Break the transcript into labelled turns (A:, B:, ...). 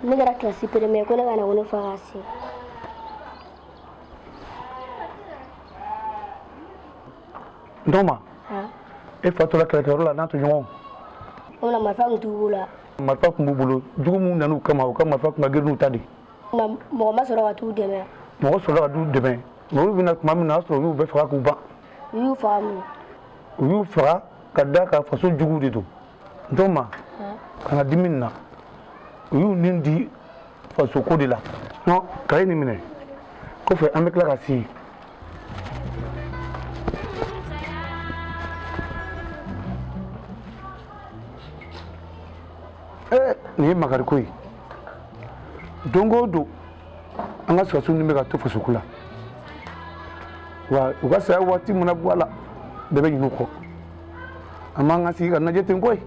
A: Ne kɛra kilasi premier ko ne ka na ko ne fa k'a signer.
B: N tɔgɔma, e fa tora kɛlɛkɛyɔrɔ la n'a tɔɲɔgɔnw.
A: O la marifa tun t'u bolo.
B: Marifa tun b'u bolo. Jugu minnu nan'u kama, u ka marifa tun ka girin n'u ta de.
A: Mɔgɔ ma sɔrɔ ka t'u dɛmɛ.
B: Mɔgɔ sɔrɔla ka t'u dɛmɛ, mais olu bɛna tuma min na, o y'a sɔrɔ u y'u bɛɛ faga k'u ban.
A: U y'u faga mun?
B: U y'u faga ka da ka faso juguw de don. N tɔgɔma, kana dimi nin na. U y'u nin di fasoko de la. Non, kaye nin minɛ, kɔfɛ an bɛ tila ka signer. Ee, nin ye makariko ye. Don o don, an ka sɔrɔdasiw ni bɛ ka to fasoko la wa. U ka saya waati mana bɔ a la, bɛɛ bɛ ɲinɛ u kɔ. An b'an ka sigi ka lajɛ ten koyi.